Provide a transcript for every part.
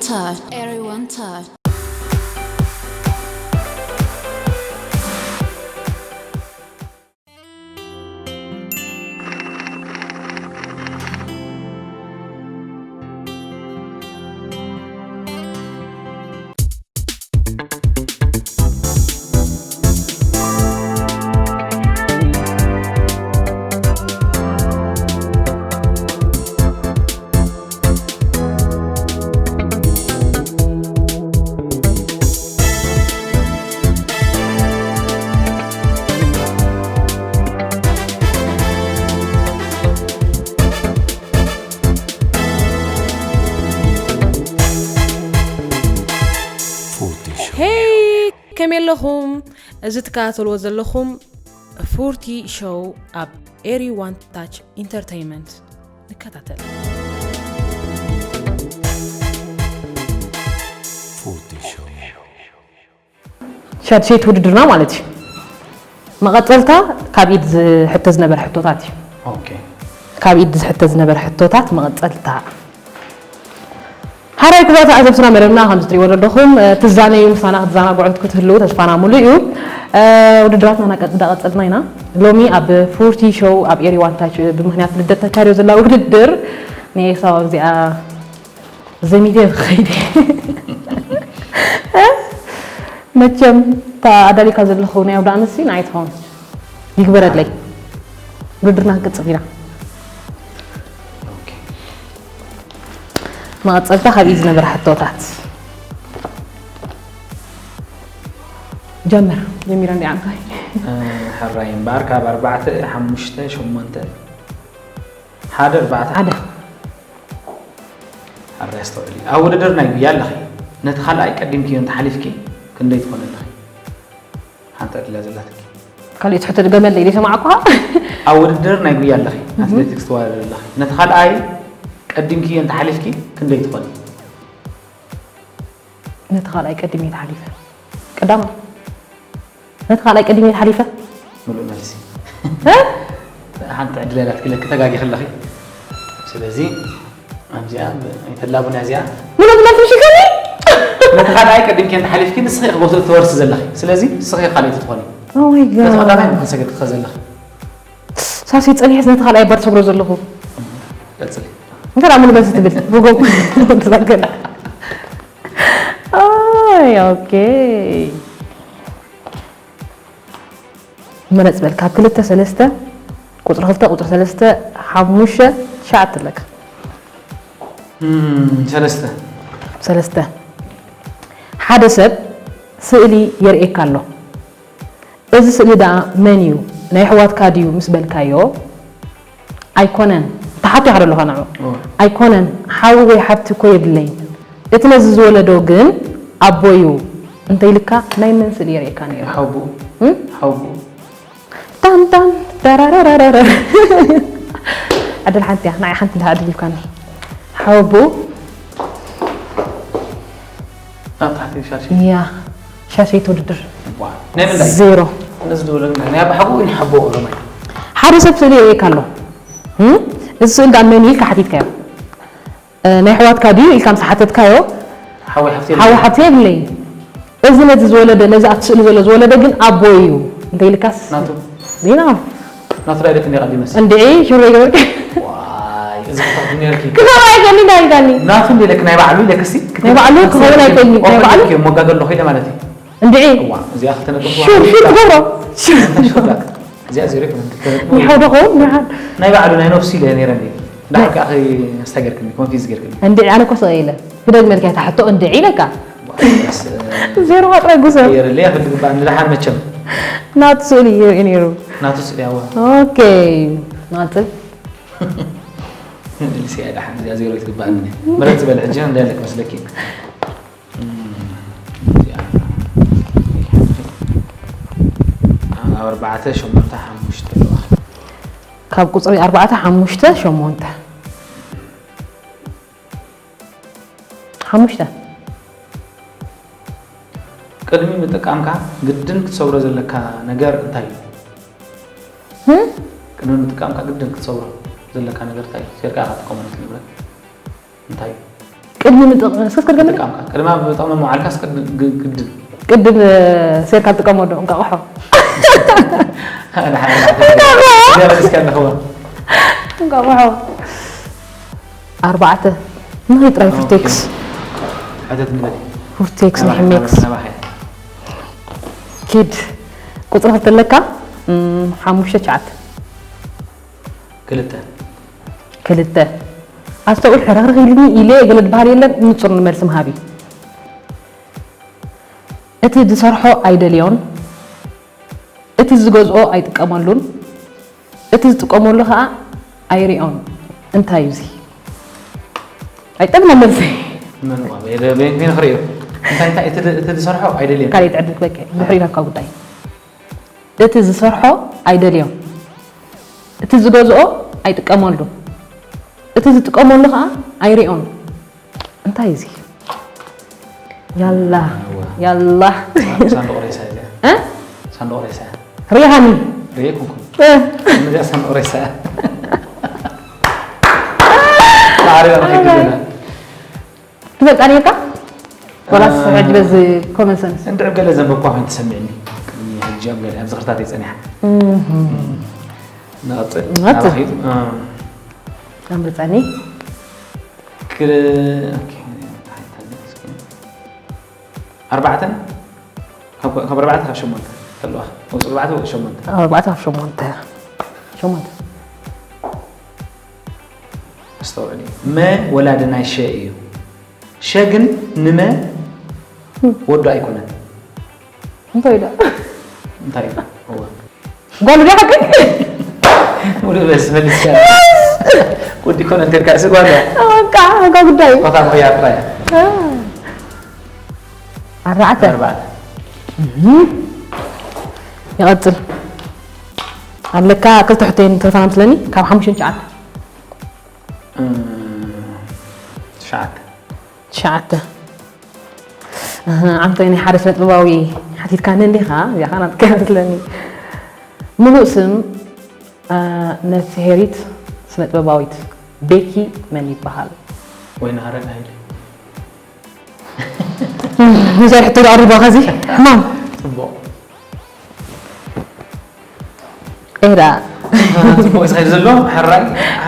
Touch. Everyone touch. ሄይ፣ ከመይ ኣለኹም? እዚ ትከታተልዎ ዘለኹም ፉርቲ ሾው ኣብ ኤሪ ዋን ታች ኢንተርተይንመንት። ንከታተል። ሻድሸይቲ ውድድርና ማለት እዩ። መቐጸልታ ካብ ኢድ ዝሕተ ዝነበረ ሕቶታት እዩ። ኦኬ። ካብ ኢድ ዝሕተ ዝነበረ ሕቶታት መቐጸልታ። ሓራይ ክቡራት ተዓዘብትና፣ መደብና ከም ዝትሪእዎ ዘለኹም ትዛነዩ፣ ምሳና ክትዘናግዑ ክትህልዉ ተስፋና ሙሉእ እዩ። ውድድራትና እንዳቀጸልና ኢና። ሎሚ ኣብ ፉርቲ ሾው ኣብ ኤሪ ዋን ታች ብምኽንያት ልደት ተካይዶ ዘላ ውድድር ንኤሳው ኣብዚኣ ዘሚተ ከይደ። መቸም እታ ኣዳሊካ ዘለኹ ናይ ኣውዳኣመት ሲ ንዓይ ትኸውን። ይግበረለይ። ውድድርና ክንቅጽል ኢና። መቐጸልታ ካብ ኢድ ዝነበረ ሕቶታት። ጀምር። ጀሚራ እንዲኣ ዓንካይ። ሕራይ እምበኣር ካብ ኣርባዕተ ሓሙሽተ ሸሞንተ ሓደ ኣርባዕተ ሓደ። ኣረ ኣስተውዕሊ። ኣብ ውድድር ናይ ጉያ ኣለኺ። ነቲ ካልኣይ ቀዲምክዮ እንተሓሊፍኪ ክንደይ ትኾኒ ኣለኺ? ሓንቲ ዕድል እያ ዘላትኪ። ካልእ ትሕቶ ድገመለይ፣ ዘይሰማዕኩኻ። ኣብ ውድድር ናይ ጉያ ኣለኺ። ኣትሌቲክስ ትወዳደሪ ኣለኺ። ነቲ ካልኣይ ቀዲምክዮ እንተሓሊፍኪ ክንደይ ትኾኒ? ነቲ ካልኣይ ቀዲመ ተሓሊፈ። ቀዳማይ። ነቲ ካልኣይ ቀዲመ ተሓሊፈ። ሙሉእ መልሲ። እ? ሓንቲ ዕድል እያ ላትክለኪ፣ ተጋጊኺ ኣለኺ። ስለዚ ኣብዚኣ ኣይተላቡን እያ እዚኣ። ሙሉእ መልሲ ሽከኒ። ነቲ ካልኣይ ቀዲምኪ እንተሓሊፍኪ ንስኺ ኢኺ ቦትኡ ትወርሲ ዘለኺ። ስለዚ ንስኺ ካልኣይቲ ትኾኒ። Oh my ነቲ God። ቀዳማይ ምኽንሰግድ ትኸ ዘለኺ። ሳሲ ጸኒሕስ ነቲ ካልኣይ በር ሰግሮ ዘለኹ። ቀጽሊ። እንታይ ደኣ ሙሉ መልሲ ትብል? ብጎም ትዛገል። ኣይ፣ ኦኬ። መረጽ በል፣ ካብ ክልተ ሰለስተ፣ ቁጽሪ ክልተ፣ ቁጽሪ ሰለስተ፣ ሓሙሽተ፣ ትሽዓተ ኣለካ። እም፣ ሰለስተ። ሰለስተ። ሓደ ሰብ ስእሊ የርእየካ ኣሎ። እዚ ስእሊ ደኣ መን እዩ? ናይ ኣሕዋትካ ድዩ ምስ በልካዮ፣ ኣይኮነን፣ ተሓትዮ ሓደ ኣለኻ ንዑ። ኦ። ኣይኮነን፣ ሓው ወይ ሓብቲ እኮ የብለይን። እቲ ነዚ ዝወለዶ ግን ኣቦ እዩ እንተኢልካ ናይ መን ስእሊ የርእየካ ነይሩ? ሓውቦኡ። እም? ሓውቦኡ። ታም ታም፣ ተራራራራራ። ዕድል ሓንቲ እያ፣ ንዓይ ሓንቲ እንድሕር ዕድል ሂብካኒ። ሓወቦኡ። ኣብ ታሕቲ ሻርሸ። ያ፣ ሻርሸይቲ ውድድር። ዋ፣ ናይ ምንታይ? ዜሮ። ነዚ ዝብሎ ናይ ኣባሓጎኡ ወይ ንሓቦኡ ሎማይ? ሓደ ሰብ ስእሊ የርእየካ ኣሎ። እም? እዚ ስእሊ ደኣ መን እዩ ኢልካ ሓቲትካዮ? እ፣ ናይ ኣሕዋትካ ድዩ ኢልካ ምስ ሓተትካዮ፣ ሓወይ ሓፍቲ ሓወይ ሓብቲ የብለይን። እዚ ነዚ ዝወለደ፣ ነዚ ኣብቲ ስእሊ ዘሎ ዝወለደ ግን ኣቦይ እዩ እንተ ኢልካስ? ናቱ። ዜና። ናቱ ዳይ ደቂ እንዲያ ቀዲመስ? እንድዒ፣ ሽሮ ይገበርካ። ዋይ፣ እዚ ክታቱ ነርኪ። ክዛረብ ኣይደሊ፣ እንታይ ኢልካኒ? ናቱ እንዲ ኢለክ ናይ ባዕሉ ኢለክሲ? ናይ ባዕሉ ክኸውን ኣይክእልን እዩ፣ ናይ ባዕሉ? ሞጋገ ኣለኹ ኢለ ማለት እዩ። እንድዒ። ዋ፣ እዚኣ ክተነጥፍ ሹር፣ ሹር ትገብሮ። እዚኣ ዜሮ ይኮነ። ይሓው ዶ ኸውን? ንሓ-፣ ናይ ባዕሉ ናይ ነፍሲ ኢለ ነይረ እንዲ። ዳሕር ከኣ ኣስተገርክኒ፣ ኮንፊዝ ገርክኒ። እንድዒ፣ ኣነ እኮ ስቕ ኢለ። ብደግመልካ እታ ሕቶ እንድዒ ኢለካ። ዋስ፣ ዜሮ ጥራይ ጉሰ። የረለ፣ ይፈልግ እባ፣ ንደሓን መቸም። ናቱ ስእሊ እዩ ነይሩ። ናቱ ስእሊ፣ ኣዋ። ኦኬ። ናጽል። ልሲ፣ ኣይ፣ ደሓን፣ እዚኣ ዜሮ ትግባእኒ። ምረጽ በል፣ ሕጂ እንታይ ኣለክ መስለኪ? እም፣ እዚኣ። ኣብ ኣርባዕተ፣ ሸሞንተ፣ ሓሙሽተ ኣለዋ። ካብ ቁጽሪ ኣርባዕተ፣ ሓሙሽተ፣ ሸሞንተ። ሓሙሽተ። ቅድሚ ምጥቃምካ ግድን ክትሰብሮ ዘለካ ነገር እንታይ እዩ? ህም? ቅድሚ ምጥቃምካ ግድን ክትሰብሮ ዘለካ ነገር እንታይ እዩ? ሴርካ ኢኻ ትጥቀመሉ እቲ ንብረት እንታይ እዩ? ቅድሚ ምጥቕ-፣ እስከ እስከ ድገምልኝ። ተጠቀምካ ቅድማ ብጠቕሚ መዋዕልካ እስከ ግ- ግድን ቅድም ሴርካ ትጥቀመሉ እንቃቑሖ። ሓደሓደ እስከ ኣለኽዋ እንቃቑሖ። ኣርባዕተ። ንኸይ ጥራይ ፍርቴክስ። ሕተት ንበል ፍርቴክስ ንሕሜክስ። ናባኸ ኪድ። ቁፅሪ ክልተ ኣለካ። እም፣ ሓሙሽተ ትሽዓተ። ክልተ ክልተ። ኣስተውዕል ሕርኽርኽ ኢልኒ ኢለ ገለ ዝበሃል የለን። ንፁር ንመልሲ ምሃብ እዩ። እቲ ዝሰርሖ ኣይደልዮን፣ እቲ ዝገዝኦ ኣይጥቀመሉን፣ እቲ ዝጥቀመሉ ከዓ ኣይሪኦን። እንታይ እዩ እዚ? ኣይጠብና መልሲ። መን ዋ በይነ ክርእዮ እንታይ እንታይ እቲ ድ- እቲ ዝሰርሖ ኣይደልየን ካልእ ትዕድል በቂ ድሕሪኡ ናትካ ጉዳይ። እቲ ዝሰርሖ ኣይደልዮን፣ እቲ ዝገዝኦ ኣይጥቀመሉ፣ እቲ ዝጥቀመሉ ከዓ ኣይሪኦን። እንታይ እዚ? ያላ እዋ። ያላ ሳንዱቕ ሬሳ እያ እ? ሳንዱቕ ሬሳ ሪሃኒ ርየ ኩንኩም እ፣ እዚኣ ሳንዱቕ ሬሳ እያ ማዕሪባ ንኸይድ ዘለና ትፈልጣ ነርካ? ወላስ እ፣ ሕጂ በዚ ኮመን ሰንስ እንድዕብ ገለ ዘንበብኳ ኮይኑ ተሰሚዕኒ ቅድሚ ሕጂ ኣብ ገለ ኣብ ዝኽርታት እየ ጸኒሓ ንቐጽል ንቐጽል። ናባኺ እ፣ ኣምርፀኒ። ክል ኦኬ፣ እንታይ እንታይ እስኪ ኣርባዕተን ካብ ካብ ኣርባዕተ ካብ ሸሞንተ ተልዋ ወጽ ኣርባዕተ ወጽ ሸሞንተ ኣርባዕተ ካብ ሸሞንተ ሸሞንተ ኣስተውዕሊ መ ወላዲ ናይ ሸ እዩ ሸ ግን ንመ ወዱ ኣይኮነን እንታይ ኢለ እንታይ እዩ እወ ጓሉ ዲያ ሓቂ ሙሉእ በስ መሊስካ ወዲ ኮነ እንተልካ እሱ ጓሉ በቃ እኳ ጉዳይ እዩ ኮታ ምኽያር ጥራይ ኣርባዕተ ኣርባዕተ ይቐጽል ኣለካ ክልተ ሕቶይን ተፋና ምስለኒ ካብ ሓሙሽተ ትሽዓተ ትሽዓተ ትሽዓተ ዓንቶይ ናይ ሓደ ስነ ጥበባዊ ሓቲትካኒ እንዲኻ እዚኣ ከዓ ናትካ መስለኒ ምሉእ ስም ነፍስሄሪት ስነ ጥበባዊት ቤኪ መን ይበሃል ወይን ሃረግ ሃይለ ንዛይ ሕቶ ኣቕርባ ከዚ ሕማም ፅቡቕ ኤዳ ፅቡቕ ዝኸይድ ዘሎ ሕራይ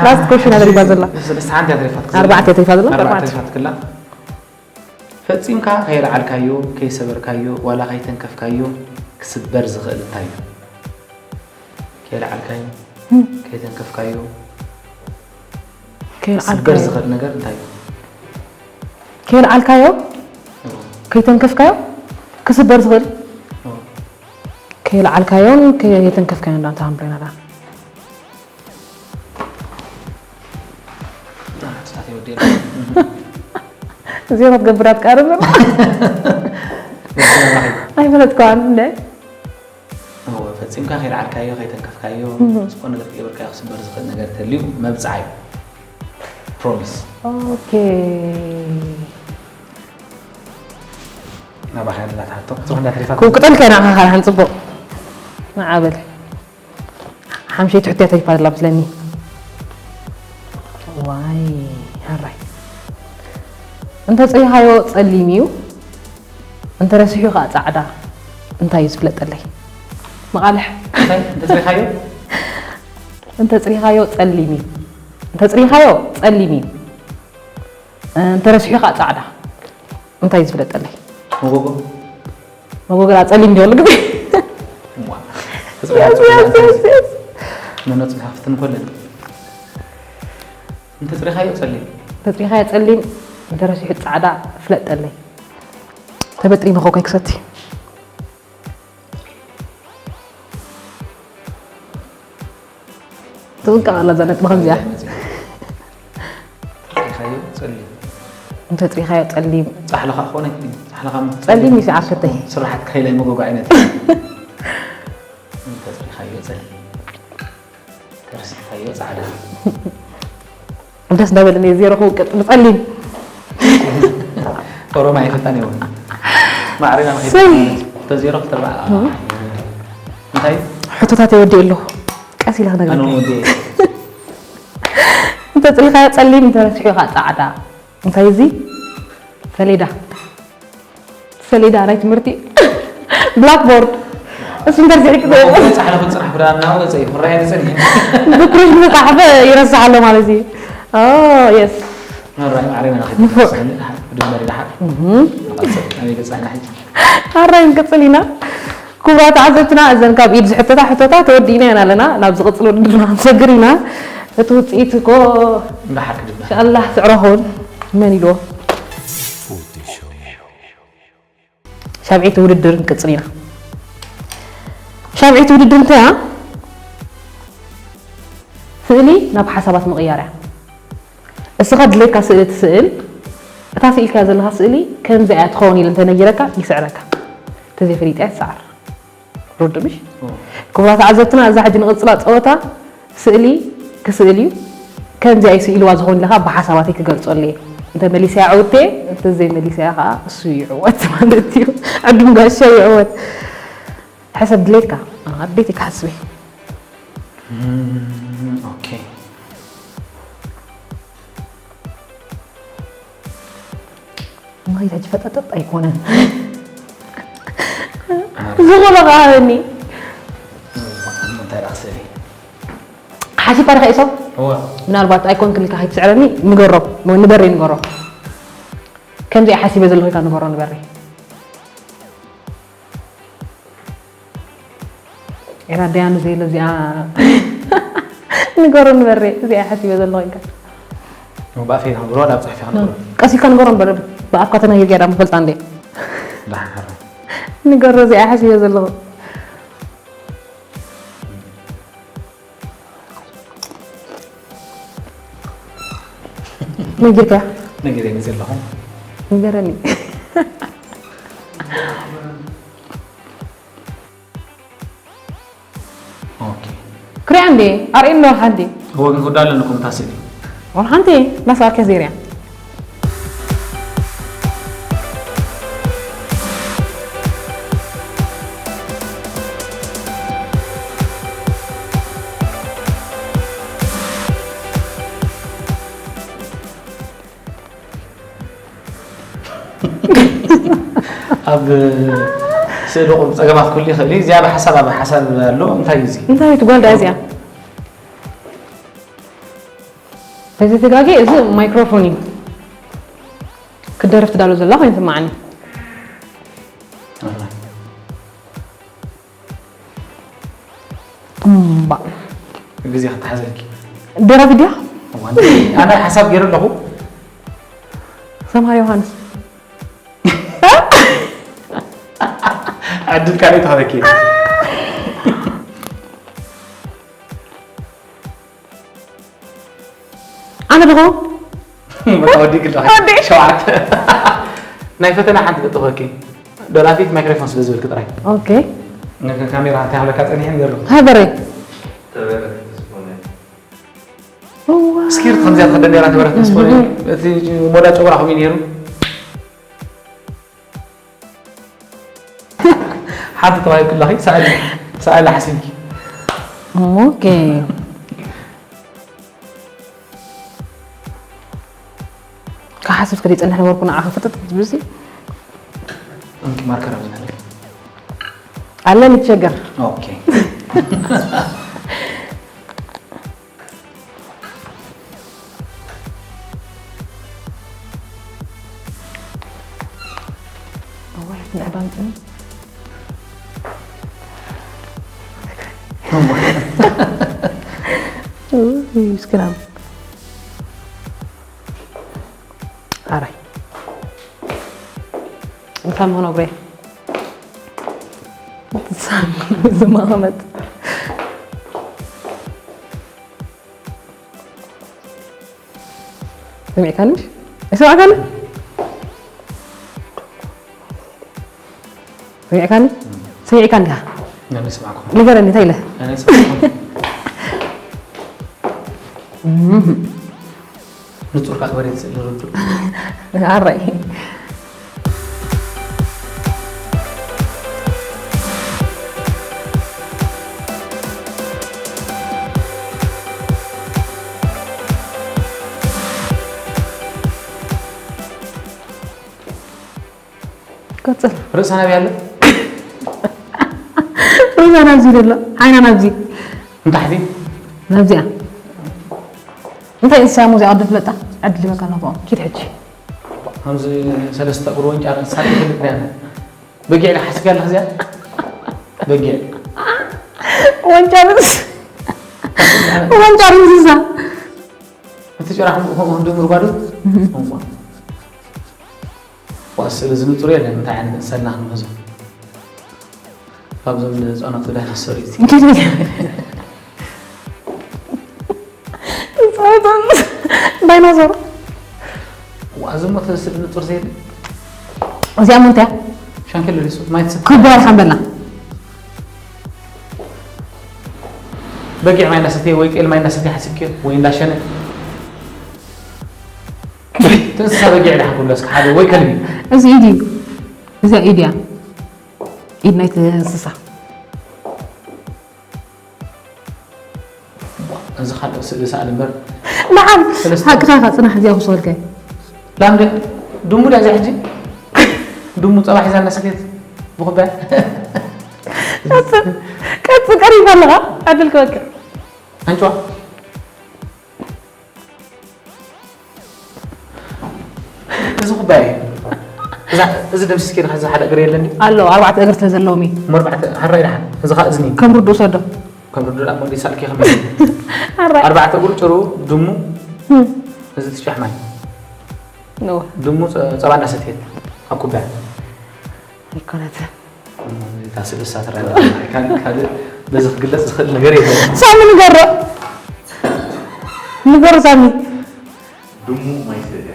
ላስት ኮሽን ኣድሪባ ዘላ ሰለስተ ሓንቲ ኣትሪፋት ኣርባዕተ ኣትሪፋ ዘላ ኣርባዕተ ኣርባዕተ ኣትሪፋት ክላ ፈፂምካ ከይለዓልካዮ ከይሰበርካዮ ዋላ ከይተንከፍካዮ ክስበር ዝኽእል እንታይ እዩ ከይለዓልካዮ ከይተንከፍካዮ ክስበር ከይልዓልካዮ ዝኽእል ነገር እንታይ እዩ ከይልዓልካዮ እዎ፣ ከይተንከፍካዮ ክስበር ዝኽእል እዎ። ከይልዓልካዮን ከይተንከፍካዮን ዳ እንታይ ብሎና ዳ ሰዓት ይወዲእ ዜሮ ትገብር ኣትቃርብ ኣይፈለጥኳን እንደ እዎ፣ ፈፂምካ ከይልዓልካዮ ከይተንከፍካዮ ዝኾነ ነገር ከይገበርካዮ ክስበር ዝኽእል ነገር ተልዩ መብፅዓ እዩ ፕሮሚስ ኦኬ ናባኻ ያደላት ሓቶ ፅሩሕ እንዳትሪፋት ክውቅጠልካ ኢና ካኻልሓን ፅቡቕ ንዓበል ሓምሸይቲ ሕትያ ተሪፋ ዘላ ምስለኒ ዋይ ሃራይ እንተ ፅሪኻዮ ፀሊም እዩ እንተ ረሲሑ ከዓ ፃዕዳ እንታይ እዩ ዝፍለጠለይ መቓልሕ እንታይ እንተፅሪኻዮ እንተ ፅሪኻዮ ፀሊም እዩ እንተ ፅሪኻዮ ፀሊም እዩ እንተ ረሲሑ ከዓ ፃዕዳ እንታይ እዩ ዝፍለጠለይ መጎጎ መጎጎ ጸሊም ድዩ ግዜ እዋ yes yes yes yes መኖ ፅንሓ ክትንኮለን እንተ ፅሪኻዮ ፀሊም ተፅሪኻዮ ጸሊም እንተ ረሲሑ ፃዕዳ ፍለጠለይ ተበጥሪ መኸው ከይክሰቲ ትጥንቀቕ ኣላ እዛ ነጥቢ ከምዚኣ ፅሪኻዮ ፀሊም እንተ ፅሪኻዮ ፀሊም ፃሕልኻ ክኾነ ፃሕልኻ ፀሊም እዩ ሰዓት ክልተ ስራሓት ከይላይ መጎጎ ዓይነት እንተ ፅሪኻዮ ፀሊም ተረሲዕካዮ ፃዕዳ ደስ እንዳበለኒ ዜሮ ክውቅጥ ብፀሊም ኦሮማ ይፈልጣን ይሆን ማዕሪና ሰይ። ተዜሮ ክተርባ እንታይ ሕቶታት የወዲእ ኣለኹ ቀስ ኢለ ክነግረካ ኣነ ወዲ እንተ ፅሪኻዮ ፀሊም እንተ ረሲሑኻ ፃዕዳ እንታይ እዚ ሰሌዳ። ሰሌዳ ናይ ትምህርቲ ብላክቦርድ። እሱ እንተርዚሕክ ፃሕለ ክፅራሕ ብዳ እናወፀ እዩ ክራይ ንፅን ብክሩሽ ዝተፃሕፈ ይረስሕ ኣሎ ማለት እዩ። የስ መራይ ማዕረና ንኽድመሪ ድሓር ኣበይ ገፃና ሕጂ ኣራይ ንቅፅል ኢና። ክቡራት ተዓዘብትና እዘን ካብ ኢድ ዝሕተታ ሕቶታ ተወዲእና ኢና ኣለና። ናብ ዝቕፅል ውድድርና ክንሰግር ኢና። እቲ ውፅኢት እኮ እንዳሓር ክድመ ኢንሻኣላህ ስዕረኹን መን ኢልዎ ሻብዒቲ ውድድር ንቅፅል ኢና። ሻብዒቲ ውድድር እንታይ እያ? ስእሊ ናብ ሓሳባት ምቕያር እያ። እስኻ ድሌትካ ስእሊ ትስእል፣ እታ ስኢልካያ ዘለኻ ስእሊ ከምዚ እያ ትኸውን ኢለ እንተነጊረካ ይስዕረካ። ተዘይፈሊጥያ ትስዓር። ርዱእ ምሽ? ክቡራት ተዓዘብትና እዛ ሕጂ ንቕጽላ ጸወታ ስእሊ ክስእል እዩ። ከምዚኣ እዩ ስኢልዋ ዝኾን ኢለኻ ብሓሳባተይ ክገልጸሉ እየ። እንተ መሊሰያ ዕውቴ፣ እንተ ዘይመሊሰያ ኸዓ እሱ ይዕወት ማለት እዩ። ዕዱም ጋሻ ይዕወት። ሕሰብ ድሌትካ። ኣነ ኣዴተይ ክሓስብ እየ። ኦኬ ማይ ሕጂ ፈጠጠጥ ኣይኮነን ዝኾነ ከዓኒ እንታይ ደኣ ስእሊ ሓሲብካ ዲኻ ኢሶ እወ ምናልባት ኣይኮንክን ኢልካ ከይትስዕረኒ ንገሮ ንበሬ ንገሮ ከምዚ ሓሲበ ዘለኹ ኢልካ ንገሮ ንበሬ ኤራ ደያኑ ዘይለ እዚኣ ንገሮ ንበሬ እዚኣ ሓሲበ ዘለኹ ኢልካ ብኣፈይ ንኽብሮ ናብ ፅሑፍ ይኽንብሮ ቀስ ኢልካ ንገሮ ንበሬ ብኣፍካ ተናጊርካ ዳ ምፈልጣ እንዴ ዳሓር ንገሮ እዚኣ ሓሲበ ዘለኹ ነጊርካ ነጊረኒ ዘለኹ ንገረኒ ኦኬ ክሪኣ እንዴ ኣርእየኒ ኣለዋ ሓንቲ እወ ግን ክወዳ ኣለኒ ኮምታ ስእሊ ወላ ሓንቲ ናስኣልከ ዘይርያ ኣብ ስእሊ ቁም ፀገማት ክህሉ ይኽእል እዩ። እዚኣ ብሓሳብ ኣብ ሓሳብ ኣሎ። እንታይ እዩ እዚ? እንታይ እዩ ትጓል ዳ እዚኣ? እዚ ትጋጌ እዚ ማይክሮፎን እዩ። ክደርፍ ትዳሎ ዘላ ኮይኑ ስማዓኒ። እምባ ግዜ ክትሓዘልኪ ደራፊ ድያ? እዋን ኣነ ሓሳብ ገይረ ኣለኹ ሰምሃር ዮሃንስ ዕድል ካልእ ተኸበኪ ኣነ ድኹ መታወዲ ግዳ ወዲ። ሸውዓተ ናይ ፈተና ሓንቲ ክጥኸኪ ደራፊት ማይክሮፎን ስለ ዝብልክ ጥራይ ኦኬ ነከ ካሜራ እንታይ ክብለካ ጸኒሐ ነይሩ ሃበረ ስኪርት ከምዚኣ ትኸደን ነራ ትበረት መስኮነ እቲ ሞዳ ጨጉራ ከምኡ ነይሩ ሓንቲ ተባሂል ክለኺ ሰኣሊ ሰኣሊ ሓሲብኪ ኦኬ ክሓስብ ከደ ይጸንሕ ነበርኩ ንዓኻ ፍጥጥ ዝብልሲ እንኪ ማርከር ኣብዚ ኣለኪ ኣለኒ ትሸገር ኦኬ ኣዋላት ምዕባንጥኒ ስክራም ኣራይ እንታይ ምኾነ እግረይ ዝማቐመጥ ሰሚዕካኒ? ኣይሰማዕካኒ? ሰሚዕካኒ? ሰሚዕካኒ ኢኻ? ነመስማዕኩም ንገረኒ እንታይ ኢለ? ነመስማዕኩም ንጹር ካክበሬት ስእሊ ርዱ ኣራይ ቀጽል። ርእሳ ናበይ ኣሎ? ርእሳ ናብዚ ዘሎ፣ ዓይና ናብዚ። ንታሕቲ? ናብዚኣ። እንታይ እንስሳ እሞ እዚኣ ቅድም ትመጣ? ዕድል ይበካ ኣለኹ። ኪድ ሕጂ። ከምዚ ሰለስተ እግሪ ወንጫ ርእሳ ትፈልጥ ዲያ? በጊዕ ዶ ሓሲብካ ኣለኻ እዚኣ? በጊዕ። ወንጫ ርእስ-፣ ወንጫ ርእስ እንስሳ። እቲ ጭራ ከምኡ ከምኡ ክንዲ ምርጓዱ? እሞ። ዋ፣ ስእሊ ዝንጹር የለን፣ እንታይ ዓይነት እንስሳ ኢና ክንሕዞ? ካብዞም ንህጻናት ዳይኖሰር እዩ። ዳይኖሰር። ዋ፣ እዚ እሞ እቲ ስእሊ ንጹር ዘየለ? እዚኣ እሞ እንታይ እያ? ሻንኬል ሪሱ፣ ማይ ትሰቲ። ክባር ሓንበላ። በጊዕ ማይ እናሰተየ ወይ ጤል ማይ እናሰተየ ሓሲብክዮ? ወይ እንዳሸነ? እቲ እንስሳ በጊዕ ድሓን ክብሎ እስኪ ሓደ ወይ ከልቢ? እዚ ኢድ እዩ። እዚኣ ኢድ እያ። ኢድ ናይቲ እንስሳ። እዚ ካልእ ስእሊ ሰኣል እምበር። ንዓም ሰለስተ። ሓቅኻ ኢኻ፣ ጽናሕ፣ እዚኣ ክወስደልካ እየ። ላም ድያ? ድሙ ድያ እዚኣ ሕጂ? ድሙ ጸባ ሒዛ እናሰተየት ብኹባያ? ቀጽል፣ ቀጽል፣ ቀሪብካ ኣለኻ። ዕድል ክበቅዕ። ኣንጭዋ? እዚ ኩባያ እዩ። እዛ፣ እዚ ደምሲስኪ ኢኻ፣ እዚ ሓደ እግሪ የለን ድዩ? ኣሎ፣ ኣርባዕተ እግሪ ስለ ዘለዎም እዩ። እሞ ኣርባዕተ፣ ሓራይ ደሓን። እዚ ኸኣ እዝኒ። ከም ርዱእ ሰዶ። ከም ርዱእ ደኣ እሞ እንዲ ሳልኪ ከመይ? ሓራይ። ኣርባዕተ እግሩ ጭሩ፣ ድሙ፣ እዚ ትሽካሕ ማይ። እወ። ድሙ ጸ-፣ ጸባ እናሰትየት ኣብ ኩባያ። ኣይኮነትን። እታ ስእሊ እሳ ትረአ ኣላ። ካል-፣ ካልእ በዚ ክግለጽ ዝኽእል ነገር የለን። ሳሚ ንገሮ። ንገሮ ሳሚ። ድሙ ማይ ሰትያ።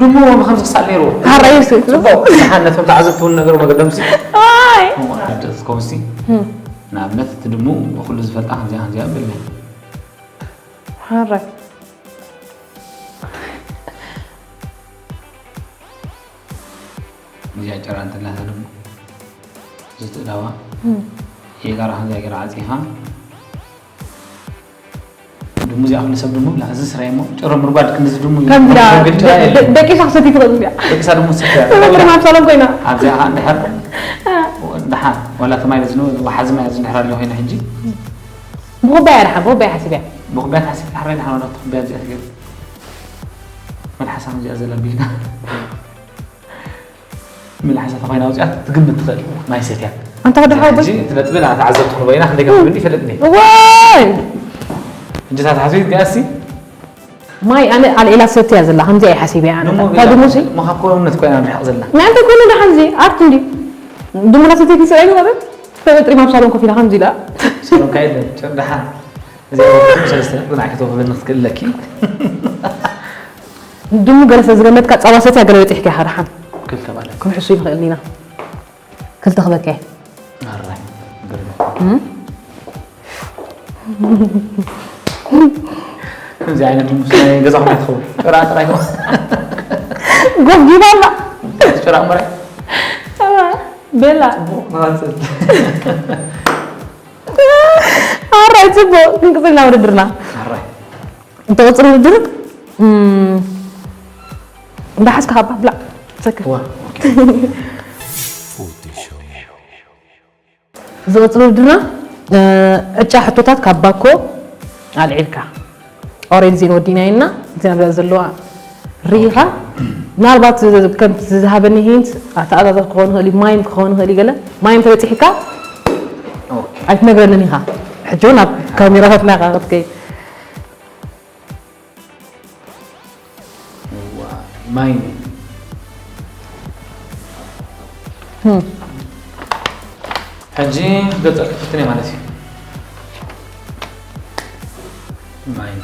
ድሙ ከምዚ ክሳል ነይርዎ። ሓራይ እዩ። ጽቡቕ። ደሓን ነቶም ተዓዘብቲ እውን ነገሩ መገዶምሲ። ኣይ። ከምኡ ሓደስ ከምሲ። እም። ንኣብነት እቲ ድሙ ብኹሉ ዝፈልጣ ከምዚኣ ከምዚኣ እብል። ሓራይ። እዚኣ ጭራ እንተላታ ድሙ። እዚ ትእዳዋ። እም። የጋራ ከምዚኣ ገይራ ዓጺኻ። ድሙ እዚኣ ኩሉ ሰብ ድሙ ብላ፣ እዚ ስራይ እሞ ጭሮ ምርጓድ ክንድዚ ድሙ እዩ። ከምዚ ኢላ መርገድ ጭራ ደ-፣ የለን። ደ-፣ ደቂሳ ክሰቲ ትኽእል እዚኣ። ደቂሳ ድሙ ትሰቲ እያ። ተበጥሪ ማብ ሳሎን ኮይና። ኣብዚኣ ኸዓ እንድሕር፣ አ። እንድሓ፣ ዋላ እቲ ማይ በዚ ን-፣ ወሓዚ ማይ ኣብዚ እንድሕር ኣሎ ኮይና ሕጂ። ብኹባያ ድሓን፣ ብኹባያ ሓሲብያ። ብኹባያ ተሓሲብ፣ ሓራይ ድሓን ዋላ እቲ ኩባያ እዚኣ ትገይሩ። መልሓሳ ከምዚኣ ዘላ ቢልና። መልሓሳ ተኾይና ኣውፂኣ ትግምት ትኽእል ማይ ሰትያ። ኣንታ ወዲ ሓወቦይ። ሕጂ እቲ ነጥቢ ንዓ ተዓዘብቲ ክንበይና ክንደይ ከም ትብኒ ይፈልጥ እየ። እዋይ! ሕጂ እታ ተሓስቢት ገኣሲ? ማይ ኣነ ኣልዒላ ሰትያ ዘላ፣ ከምዚ እየ ሓሲበያ ኣነ። ድሙ እታ ድሙ ሲ? መኻኮነት ኮይና ንርሕቕ ዘላ። ናይ እንታይ ኮይኑ ደሓን እዚ? ኣርት እንዲ። ድሙ እናሰተይት ንስራይ ንበረት? ተበጥሪ ማብ ሳሎን ኮፍ ኢላ ከምዚ ኢላ። ሳሎን ካይድ ጭር ደሓን። እዚኣ ሰለስተ ነጥቢ ንዓኪ ተውህበኒ ክትክእል ኣለኪ። ድሙ ገለ ስለ ዝገመትካ ጸባ ሰትያ ገለ በጺሕካ ኢኻ ደሓን። ክልተ ማለት። ክንሕሱ ይኽእል ኢና። ክልተ ክበካ እየ። ኣራይ፣ ግርም። እም? ከምዚ ዓይነት ድሙ ናይ ገዛኹም ኣይትኸውን። ጭራ ጥራይ ነው። ጎፍ ጊባ ኣላ። ጭራ እምበራይ። ጸባ፣ ቤላ። ጽቡቕ መቐጽል። ኣራይ፣ ጽቡቕ። ክንቅጽል ኢና ውድድርና። ኣራይ። እንተቕጽል ውድድር፣ እም፣ እንዳሓዝካ ካብ ብላዕ፣ ሰክር። ዋ፣ ኦኬ። ዝቕጽል ውድድርና፣ እ፣ ዕጫ ሕቶታት ካብ ባኮ ኣልዒልካ። ኦሬዲ ዜን ወዲናየና፣ እዚኣ ዘለዋ ርኢኻ፣ ምናልባት ከምቲ ዝሃበኒ ሂንት፣ ኣተኣዛዛት ክኸውን ይኽእል እዩ፣ ማይም ክኸውን ይኽእል እዩ፣ ገለ ማይም ተበጺሕካ ኦኬ። ኣይትነግረንን ኢኻ። ሕጂ እውን ኣብ ካሜራታትና ኢኻ ክትከይድ። እዋ፣ ማይም። እም። ሕጂ ክገልጸልኪ ክፍትን እየ ማለት እዩ። ማይም።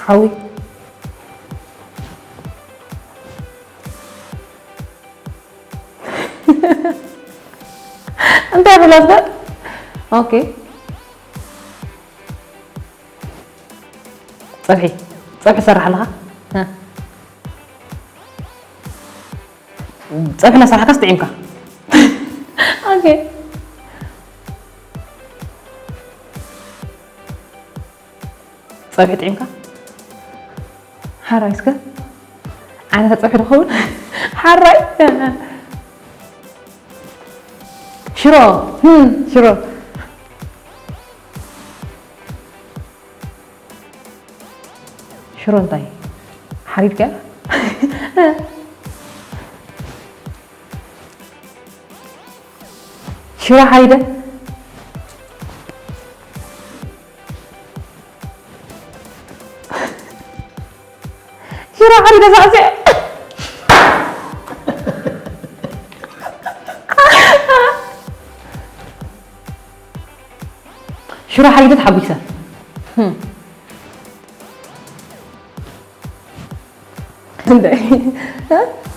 ሓዊ። እንታይ ብሎ ዝብል? ኦኬ። ጸብሒ፣ ጸብሒ ትሰርሕ ኣለኻ? እ። ጸብሒ እናሰራሕካስ ጥዒምካ። ኦኬ። ጸብሒ ጥዒምካ? ሓራይ እስከ። ዓይነታ ጸብሒ ትኸውን? ሓራይ? ሽሮ። ህም፣ ሽሮ። ሽሮ እንታይ? ሓሪድካ? ሽሮ ሓሪደ። ሽሮ ሓሪደ ሳዕስዕ። ሽሮ ሓሪደ ተሓጒሰ። ህም። እንታይ?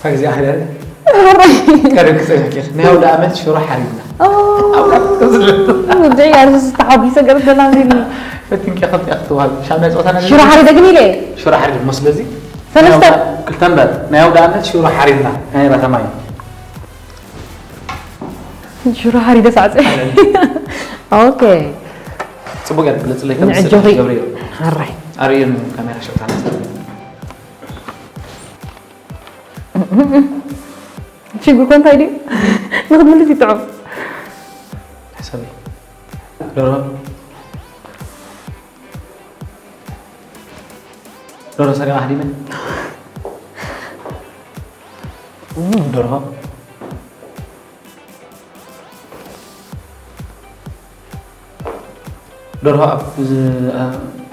ፈግዚኣ ክዳን ቀሪብኪ ጸኒሕኪ። ናይ ኣውደ ኣመት ሽሮ ሓሪድና። ኦ። ኣብ ካብ ተዝለጥ። እንታይ ያርስ ተሓጒሰ ገርደላ ምን? ፈቲንኪ ክልተ ክትዋል። ሻብ ናይ ጾታ ነገር ሽሮ ሓሪደ ግን ኢለ። ሽሮ ሓሪድ መስለዚ። ሰለስተ። ናይ ኣውደ-፣ ክልተ እምበር። ናይ ኣውደ ኣመት ሽሮ ሓሪድና። ናይ ራተማይ። ሽሮ ሓሪደ ሳዕስዕ። ኦኬ። ጽቡቅ እያ፣ ግለጽለይ ከም ንዕጆኺ። ዝስራሕ ገብርኤል። ኣራይ። ኣርእየኒ ካሜራ ሸውታ። ሽጉር ኮ እንታይ ድዩ? ንኽትምልስ ይጥዑም። ሕሰቢ። ዶሮ። ዶሮ ሰሪቓ ሃዲመ። ዶርሆ። ዶርሆ ኣብ፣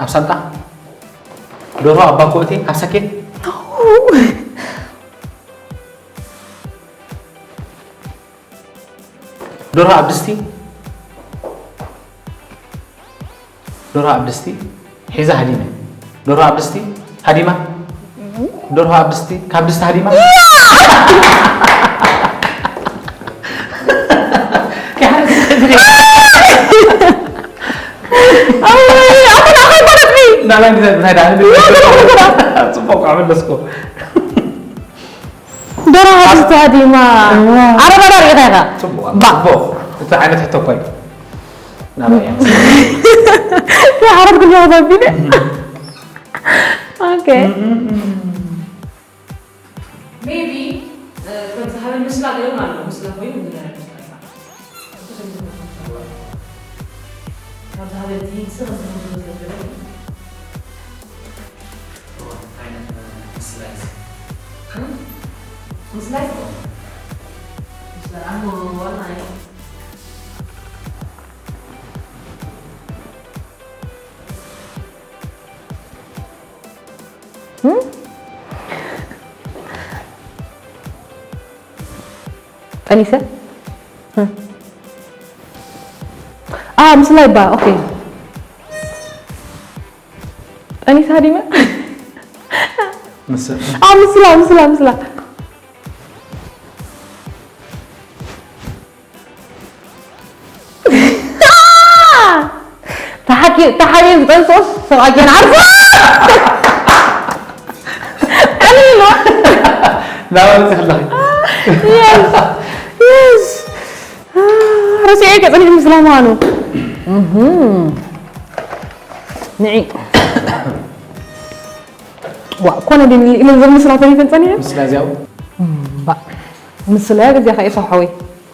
ኣብ ሳንጣ። ዶርሆ ኣብ ባኮ እቴ፣ ኣብ ሳኬት። ዶርሆ ኣብ ድስቲ። ዶርሆ ኣብ ድስቲ ሒዛ ሃዲመ። ዶርሆ ኣብ ድስቲ ሃዲማ። ዶርሆ ኣብ ድስቲ፣ ካብ ድስቲ ሃዲማ። ኣይ፣ ኣታ ናባይ ማለት ኒ? ናባይ እንታይ፣ እንታይ ደኣ? ጽቡቅ ኣመለስኩ። ደራሃ ድስቲ ሃዲማ። እዋ። ዓረባ ዳር ኢኻ ኢኻ። ጽቡቕ፣ ባ። ጽቡቕ። እቲ ዓይነት ሕቶ እኮ እዩ። ናባይ እያ። ሓረድ ኩሉ ተቢለ። ኦኬ። ሜቢ፣ እ፣ ከም ዝሃበ ምስላ ገለ እውን ኣሎ። ምስላ ኮይኑ ግን ኣይመስለኒ። ካብ ዝሃበ እቲ ሂንት ስቕ ዝብል ዝመስለኒ። እዋ፣ እንታይ ዓይነት ምስላ እዩ እዚ? እ? ምስላ እዩ? ምስላ ኣሞ ዋና እዩ። እም? ጠኒሰ? እም። ኣ፣ ምስላ ይባ፣ ኦኬ። ጠኒሳ ሃዲመ? ምስ-፣ ኣ፣ ምስላ፣ ምስላ፣ ምስላ። ተሓኪ-፣ ተሓቢኡ ዝጠንስኦስ ሰብኣይ ገና ዓርሱ። ቀሊል ነው። ናበይ ትኽለኺ? የስ፣ የስ። ረሲዐ ከ ጸኒሐ ምስላ ምዃኑ። እህ። ንዒ። ዋ፣ ኮነ ድን ኢለን ዘብ ምስላ ተሪፈን ጸኒሐ? ምስላ እዚያው? እምባ። ምስላ እዚኣ ኸ ኢኻ ሓወይ።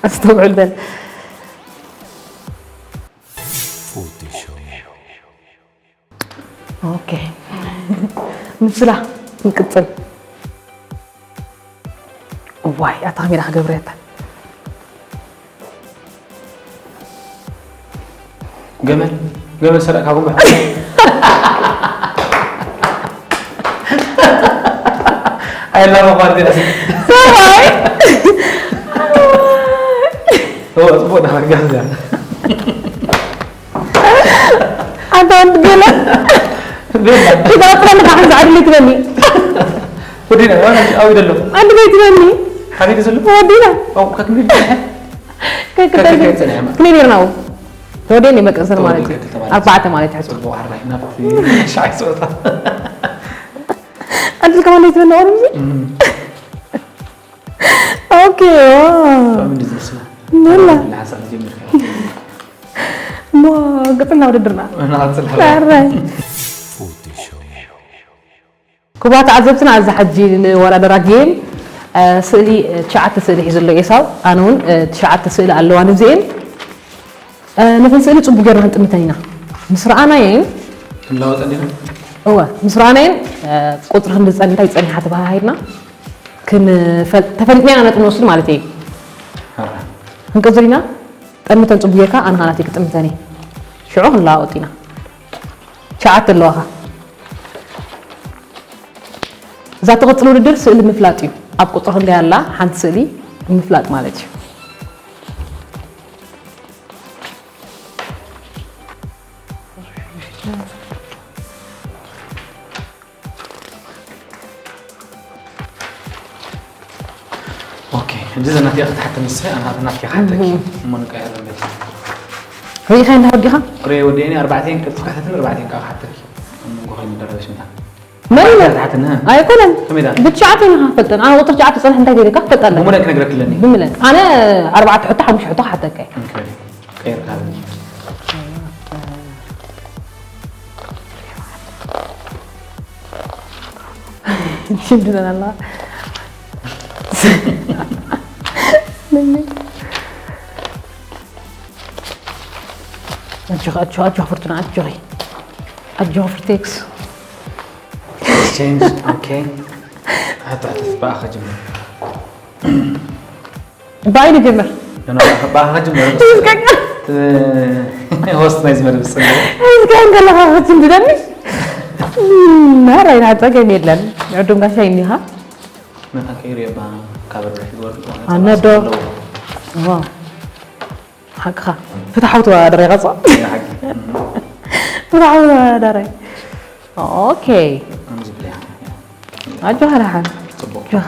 ኣስተውዕል በል። ፎቶሾፕ። ኦኬ። ምስላ ንቅጽል። ዋይ፣ ኣታ ከመይ ኢላ ክገብረታ? ገመል፣ ገመል ሰረቕካ ጉንባሕ። ኣይላማ ኳርቴ ኣስ-፣ ሰብኣይ። እዎ፣ ጽቡቕ ዳኻ ጋዛ። ኣንተ ወዲ ገለ። ቤላ። ክዛረብ ጥራይ ንኻ ሓንሳእ ኣድሊ ትበኒ። ወዲና፣ ዋና ኣዊ ደሎ። ኣንድ ቤት ትበኒ። ሓቢር ዘሎ? ወዲና። ኣው፣ ከክንዲ። ከክንዲ ከክንዲ ጸኒሐ ማለት። ክንዲ ኔርና ኣው። ተወዲኒ መቀሰን ተወዲኒ ማለት እዩ። ክልተ ማለት እዩ። ኣርባዕተ ማለት እዩ። ጽቡቕ፣ ሓራይ ናብቲ ሻይ ጸወታ። ኣድል ከማን ቤት ትበኒ ኦሮምዚ? እም። ኦኬ፣ ዋው። ከምንዲ ዝመስላ? መላ። ንሓሳብ ጀምርካ። እሞ፣ ቅጽልና ውድድርና። ንቐጽል፣ ሓራይ። ኣራይ። ፎቶ ክቡራት ተዓዘብትና፣ ኣብዚ ሕጂ ንወዳደራ ጌም፣ እ፣ ስእሊ፣ እ፣ ትሽዓተ ስእሊ ሒዙ ኣሎ ኤሳው። ኣነ እውን፣ እ፣ ትሽዓተ ስእሊ ኣለዋ ንብዚኤን። እ፣ ነተን ስእሊ ጽቡቅ ጌርና ክንጥምተን ኢና። ምስ ረኣናየን ክንለዋወጠን ዲና? እወ፣ ምስ ረኣናየን፣ እ፣ ቁጽሪ ክንዲ ጸኒታ ይጸኒሓ ተባሃሂልና ክንፈል-፣ ተፈሊጥና ኢና ነጥቢ ንወስድ ማለት እዩ። ኣራ። ክንቅጽል ኢና። ጠምተን ጽቡቅ ጌርካ፣ ኣነ ኸኣ ናተይ ክጥምተን እየ። ሽዑ ክንለዋወጥ ኢና። ትሽዓተ ኣለዋኻ። እዛ ትቕጽል ውድድር ስእሊ ምፍላጥ እዩ። ኣብ ቁጽሪ ክንደይ ኣላ ሓንቲ ስእሊ ምፍላጥ ማለት እዩ። ኦኬ፣ ሕጂ ዘናትያ ክትሓተኒ ንስኺ፣ ኣነ ናትኪ ክሓተኪ። እህ። እሞ ንቀያየር ዘንበል። ሪኢኻ እንዳ ወዲኻ? ሪኤ ወዲኤኒ፣ ኣርባዕተን ቀልጢፍካ ሓተትኒ፣ ኣርባዕተን ከዓ ክሓተኪ። ኣብ መንጎ ከይንደረበሽ ምታ። መን ኢለ? ሓተትኒ፣ እ? ኣይኮነን። ከመይ ደኣ? ብትሽዓተ ኢና ክንፈልጠን። ኣነ ቁፅሪ ትሽዓተ ፀንሕ እንታይ ገይርካ ክፈልጥ ኣለካ? ብምልእ ክነግረኪ ኣለኒ። ብምልእ። ኣነ ኣርባዕተ ሕቶ፣ ሓሙሽተ ሕቶ ክሓተካ እየ። እንክበል። ቀይርካ ኣለኒ። ሽም ድለን ኣለዋ። ኣጆኺ፣ ኣጆኺ፣ ኣጆኺ ፍርቱና፣ ኣጆኺ። ኣጆኺ ፍርቴክስ። ኤክስቼንጅ፣ ኦኬ። ሕቶ፣ ሕቶ፣ ብኣኻ ጀምር። ብኣይ ንጀምር። ኖ፣ ኖ፣ ብኣኻ ጀምር። እስከ። እ፣ ሆስት ናይ ዝመደብ ጽንዶ። እስከ እንከለኻ ክትንድደኒ። ናራይ፣ ናጸገም የለን። ዕዱም ጋሻ እኒኻ። መታን ከይሩ የባ ካብ ርብሒ ዝወርድ ማለት ኣነ ዶ? ኣለዎ። ዋው። ሓቅኻ። ፍትሓዊ ተወዳዳሪ ኢኻ፣ ጾ? ናይ ሓቂ። ፍትሓዊ ተወዳዳሪ። ኦኬ። ከምዚ ብለያ። ኣጆኻ ደሓን። ጽቡቕ። ኣጆኻ።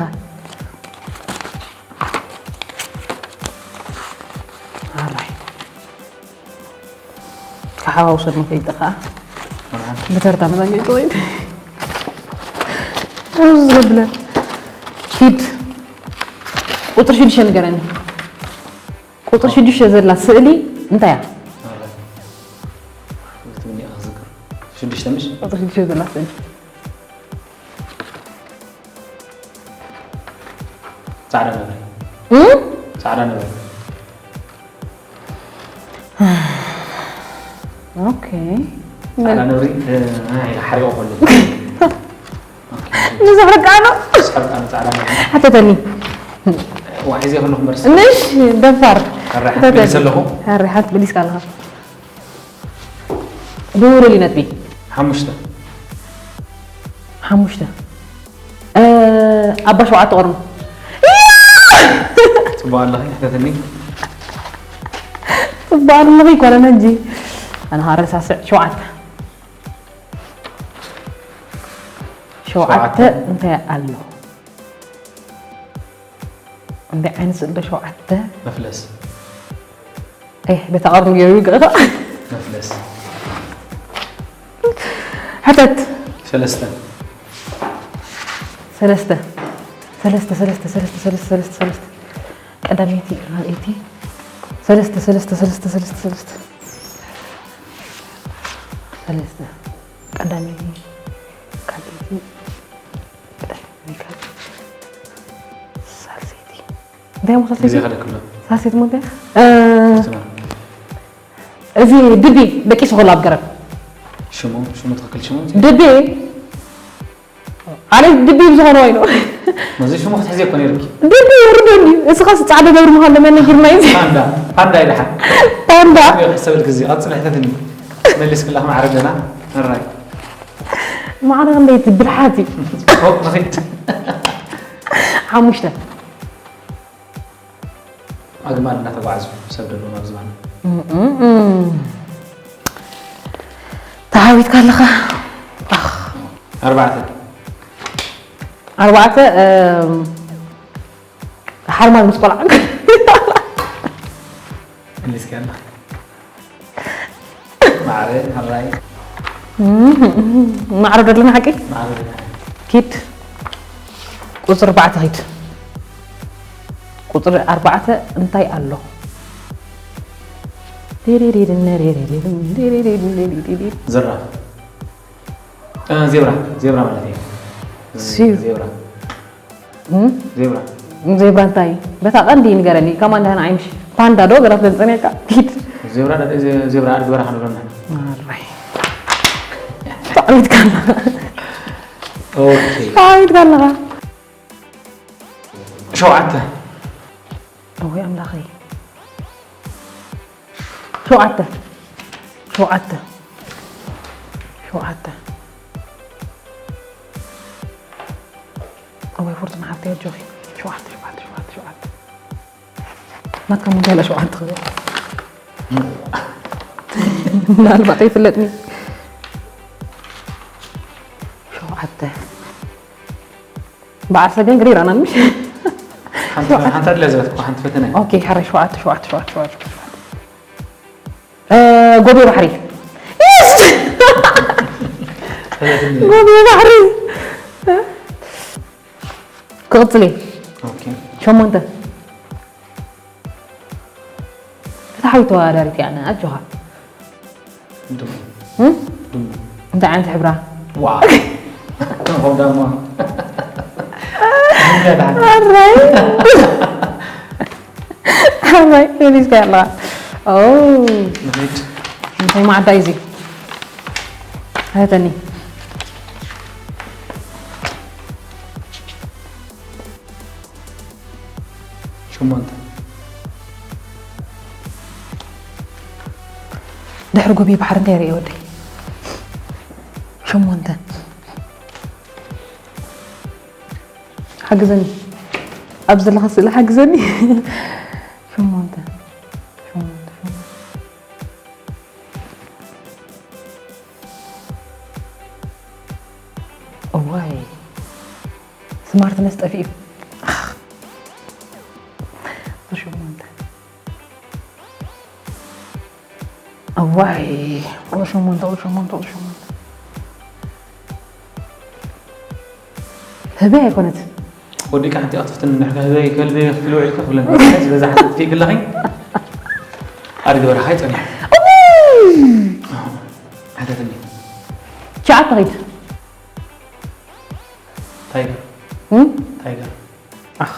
ኣራይ። ክሓዋውሰኒ ከይጠፋ። መርሓባ። ብተርታ መዛግብቲ ወይ? ሩዝ ዘብለ። ኪድ። ቁፅሪ ሽዱሽተ ንገረኒ። ቁፅሪ ሽዱሽተ ዘላ ስእሊ እንታይ እያ? ኣራይ። ትግርኛ ክዝክር። ሽዱሽተ ምሽ? ቁፅሪ ሽዱሽተ ዘላ ስእሊ። ጻዕዳ ነብሪ። እም? ጻዕዳ ነብሪ። ኦኬ። ጻዕዳ ነብሪ፣ እ፣ ኣይ፣ ሓሪቑ ከሎ። ኦኬ። ንዘፍርቃ ነው? ዝፈርቃ ነው ጻዕዳ ነብሪ። ሓተተኒ። ዋ፣ ሒዘ ከለኹ መርሲ። ንሽ ደፋር። ኣረ፣ ሓንቲ ሓተተኒ። መሊሰ ኣለኹ። ኣረ፣ ሓንቲ መሊስካ ኣለኻ። ብውሩሊ ነጥቢ። ሓሙሽተ። ሓሙሽተ። እ፣ ኣባ ሸውዓተ ቆርኑ። ጽቡቕ ኣለኺ፣ ሕተትኒ። ጽቡቕ ኣለኺ፣ ኮነ ነጂ። ኣነ ኸኣ ረሳስዕ። ሸውዓተ። ሸውዓተ ሸውዓተ። እንታይ ኣሎ? እንታይ ዓይነት ስእሊ ዶ ሸውዓተ? መፍለስ። ኤህ፣ በታ ቀርኑ ገይሩ ይግዕዞ። መፍለስ። ሕተት። ሰለስተ። ሰለስተ። ሰለስተ፣ ሰለስተ፣ ሰለስተ፣ ሰለስተ፣ ሰለስተ፣ ሰለስተ። ቀዳመይቲ፣ ካልኣይቲ። ሰለስተ፣ ሰለስተ፣ ሰለስተ፣ ሰለስተ፣ ሰለስተ። ሰለስተ። ቀዳመይቲ፣ ካልኣይቲ። ሳልሰይቲ። እንታይ እሞ ሳልሰይቲ? ግዜ ከለክሎ። ሳልሰይቲ እሞ እንታይ? እ፣ ስማ። እዚ ድቢ ደቂሱ ከሎ ኣብ ገረብ። ሽሙ፣ ሽሙ ትኽክል ሽሙ እንታይ? ድቢ። ኣነ ድቢ ብዝኾነ ወይ ነው። ነዚ ሽሙ ክትሕዚ እኮ ነይርኪ። ድቢ ይውርዶ እንዲ። እስኻስ ጻዕዳ ነብሪ ምዃን ለመን ነጊርና እዩ። ፓንዳ፣ ፓንዳ ይድሓን። ፓንዳ። ሽሙ ይሕሰበልክ እዚ፣ ቀጽል ሕተትኒ። መሊስክላ ማዕረ ገና። ሕራይ። ማዕረ ክንደይ ትብልሓት እዩ። ጽቡቕ ንኺድ። ሓሙሽተ። ኣግማል እናተጓዕዙ ሰብ ዘለዎም ኣብ ዝባን። እም፣ እም፣ እም። ተሃዊትካ ኣለኻ። ኣኽ። ኣርባዕተ። ኣርባዕተ፣ እም፣ ሓርማዝ ምስ ቆልዓ። መሊስኪ ኣለኺ። ማዕረ፣ ሕራይ። ማዕረ ዶ ኣለና ሓቂ? ማዕረ ዶ ኣለና። ኪድ። ቁፅሪ ኣርባዕተ ኪድ። ቁፅሪ ኣርባዕተ እንታይ ኣሎ? ዝራ። እ፣ ዜብራ፣ ዜብራ ማለት እዩ። ሲው። ዜብራ እም? ዜብራ ዜብራ እንታይ? በታ ቀንዲ ንገረኒ። ከማን ደህና ዓይምሽ ፓንዳ ዶ ገራት ለንጸኒያካ ኪድ። ዜብራ ደ- ዜ- ዜብራ ኣድጊ በረኻ ንብለና። ኣራይ። ጣዕሚት ካላ ኦኬ ጣዕሚት ካላ። ሸውዓተ ወይ ኣምላኸይ። ሸውዓተ ሸውዓተ ሸውዓተ። ወይ ፍርቱና ሓፍተይ ኣጆኺ። ሸውዓተ ሸውዓተ ሸውዓተ ሸውዓተ። ናትካ ምንታይ ኢላ ሸውዓተ ትኽእል? ምናልባት ኣይፍለጥኒ። ሸውዓተ በዓል ሰገን ግሪር ኣና ምሽ ሓንቲ ሓንቲ ኣድላ ዝበትኩ ሓንቲ ፈተነ ኦኬ። ሕራይ ሸውዓተ ሸውዓተ ሸውዓተ ሸውዓተ ሸውዓተ። ጎቤ ባሕሪ። ጎቤ ባሕሪ። ክቕፅል እየ። ኦኬ ሸሞንተ። ፍትሓዊ ተወዳዳሪት እያ ኣነ ኣጆኻ። ድሙ እም? ድሙ እንታይ ዓይነት ሕብራ? ዋ ከምኡ ደሞ ኣራይ ኣራይ መሊስካ ኣለኻ። ኦ ንኺድ እንታይ ማዕዳ እዩ እዚ? ሃተኒ። ሸሞንተ ድሕሪ ጎብየ ባሕሪ እንታይ ርእየ ወደይ? ሸሞንተ። ሓግዘኒ። ኣብ ዘለኻ ስእሊ ሓግዘኒ። ሸሞንተ። ሸሞንተ። ሸሞንተ። እዋይ። ስማርትነስ ጠፊኡ። ቁፅሪ ሸሞንተ። እዋይ። ቁፅሪ ሸሞንተ፣ ቁፅሪ ሸሞንተ፣ ቁፅሪ ሸሞንተ። ህበይ ኣይኮነትን። ወዲእካ ሓንቲ ክትፍትን ንሕካ ህበይ ከልቢ ክትልውዕ ኢልካ ክብለካ ዝበዛ ሓንቲ ትፍይ ክለኺ ኣድጊ በረኻ ይጸኒሕ ሓተትኒ ትሽዓተ ኺድ። ታይገር እም? ታይገር ኣኽ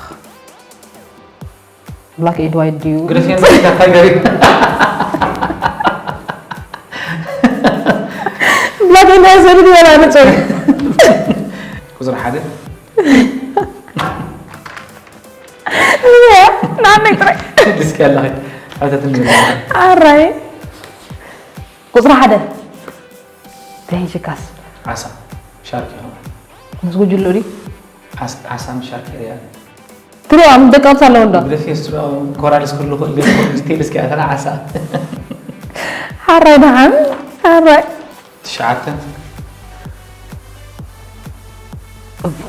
ብላክ ኤንድ ዋይት ድዩ? ግደፍየን ታይገር እዩ ብላክ ኤንድ ዋይት ዘርኢ ድዩ ወላ ንጹር? ቁፅሪ ሓደ ናነይ ጥራይ ልስኪ ኣለኺ ሓተትኒ ኣራይ ቁፅሪ ሓደ ዘይሽካስ ዓሳ ሻርክ ይኸውን ምስ ጉጅሉ ድዩ? ዓሳ ዓሳ ምስ ሻርክ ይሪኣ ትሪኦም ደቂ ኣምሳ ኣለዉ እንዶ ግደፍየስ ኮራል ስክሉ ዲቴል እስኪ ኣተና ዓሳ ሓራይ ደሓን ሓራይ ትሽዓተ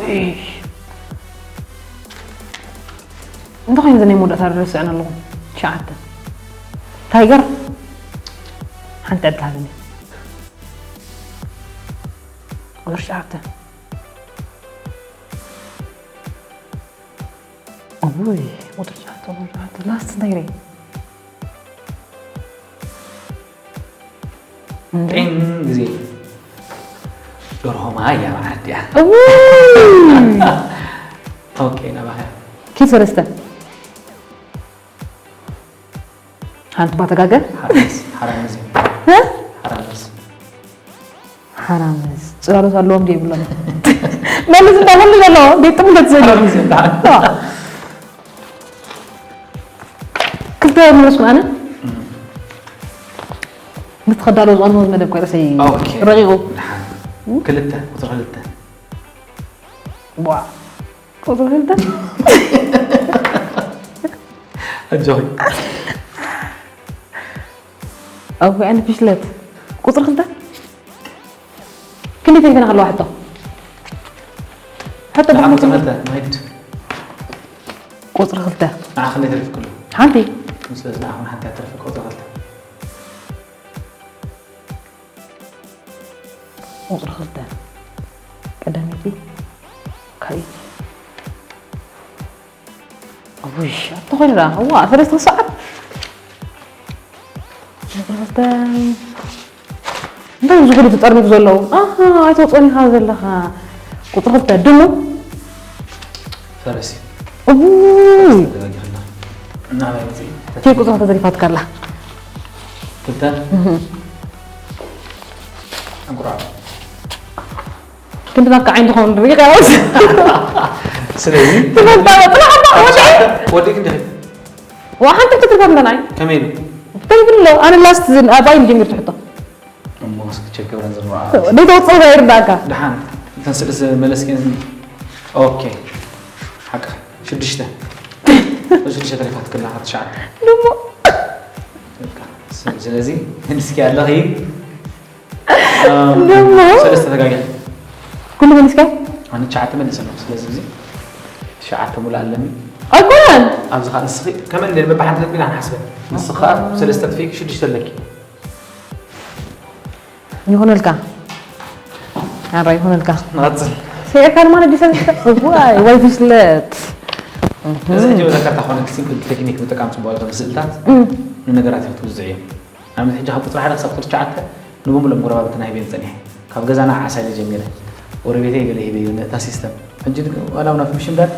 እይ እንታይ ኮይኑ ዘናይ መወዳእታ ረስዕን ኣለኹ ትሽዓተ ታይገር ሓንቲ ዕድል ሃበኒ ቁፅሪ ትሽዓተ እውይ ቁፅሪ ትሽዓተ ቁፅሪ ትሽዓተ ላስት እንታይ ርእ ጤን ግዜ ደርሆ ማይ እያ መዓት እያ እውይ ኦኬ ናባኸ ኪድ ሰለስተ ሓንቲ ባተጋገ ሓራምዝ ሓራምዝ እዩ እ? ሓራምዝ ሓራምዝ ፅላሎት ኣለዎም ዶ የብሎም መልስ እንዳበሉ ዘለዎ ቤት ጥምነት ዘለ ሓራምዝ እንዳ ክልተ መለስኩ ኣነ ምትኸዳሎ ዝቐንዎ መደብ ቆይ ርእሰይ ኦኬ ረቂቑ ደሓን ክልተ ቁፅሪ ክልተ ዋ ቁፅሪ ክልተ ኣጆኺ ኣብ ጉዕን ፍሽለት ቁፅሪ ክልተ ክንደይ ተሪፈና ከለዋ ሕቶ ሕቶ ንዓ ብሓንቲ ቁፅሪ ክልተ ማይድ ቁፅሪ ክልተ ንዓ ክንደይ ተሪፍክሉ ሓንቲ ስለዚ ንዓ ሓንቲ ኣትረፍ ቁፅሪ ክልተ ቁፅሪ ክልተ ቀዳመይቲ ካልኣይቲ ውሽ ኣቶ ኮይኑ ደኣ እዋ ሰለስተ ሰዓት ቁፅሪ ክልተ እንታይ ዝጉሉ ተጠርኒፉ ዘለዉ ኣሃ ኣይተውፅኦን ኢኻ ዘለኻ ቁፅሪ ክልተ ድሙ። ፈረሲ እውይ፣ ተዘርጊሕና እናበይ ቴ ቁፅሪ ተዘሪፋትካ ኣላ። ክልተ እንቁራዕ ክንድናካ ዓይን ትኸውን ርኢቕ ያወስ ስለዚ ትፈልጣ ጥራሕ ወደ ወዲ ክንዲ ወሓንቲ ትትርፋ ምናይ ከመይ ኢሉ ተይብሎ ኣነ ላስት ዝን ኣባይ ጀሚር ትሕቶ እሞ እስኪ ቸክ ብለን ዝርዋ ደይ ተወፅኦ ይርዳካ ደሓን እተን ስእሊ ዝመለስክን ኦኬ ሓቂ ሽዱሽተ ሽዱሽተ ተሪፋትክላ ካብ ትሽዓተ ድሞ ስለዚ ንስኪ ኣለኺ ድሞ ሰለስተ ተጋጊ ኩሉ መሊስካ ኣነ ትሽዓተ መልስ ኣለኹ ስለዚ እዚ ትሽዓተ ሙሉ ኣለኒ ኣይኮነን ኣብዚ ከዓ ንስኺ ከመን በብሓንቲ ነጥቢ ኢና ንሓስበን ንስኻ ሰለስተ ጥፊ ሽዱሽተ ኣለኪ ይኹነልካ ኣራ ይኹነልካ ንቐፅል ሰይርካ ድማ ነዲሰ ዋይ ዋይ ፍስለት እዚ ሕጂ መዘከርታ ኮነ ሲምፕል ቴክኒክ ምጥቃም ፅቡቅ እዮም ስእልታት ንነገራት እዮም ትውዝዕ እዮም ንኣብነት ሕጂ ካብ ቁፅሪ ሓደ ክሳብ ቁፅሪ ትሽዓተ ንብሙሎም ጎረባብትና ሂበ ፀኒሐ ካብ ገዛና ዓሳ ኢለ ጀሚረ ጎረቤተይ ገለ ሂበ እዩ ነታ ሲስተም ሕጂ ዋላ ናብ ምሽምዳድ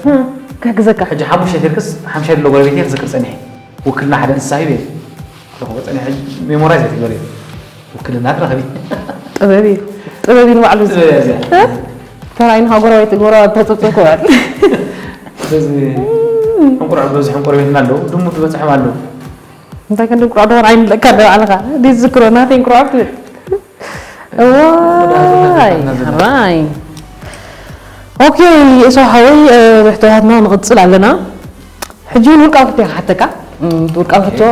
ክሕግዘካ ሕጂ ሓሙሽተ ቴርክስ ሓምሻ ደሎ ጎረቤተይ ክዝክር ፀኒሐ ውክልና ሓደ እንስሳ ሂበ ኣለኹ ፀኒሐ ሜሞራይዝ ኣይትግበር እዩ ውክልና ትረኽቢ ጥበብ እዩ ጥበብ እዩ ንባዕሉ ጥበብ እያ እዚኣ። ተራይንኻ ጎረቤት ጎረባ ተፅፅእ ክበል ስለዚ ሕንቁርዕ በዝሑ ሕንቁር ቤትና ኣለዉ ድሙ ዝበፅሖም ኣለዉ እንታይ ከንዲ እንቁራዕ ደወር ዓይንለካ ደ ባዕልኻ ድዝክሮ ናተይ እንቁራዕ ትብል እዋይ ሕራይ ኦኬ እሶ ሓወይ ብሕቶታትና ንቕፅል ኣለና ሕጂ እውን ውልቃዊ ክቶ ክሓተካ ውልቃዊ ክቶ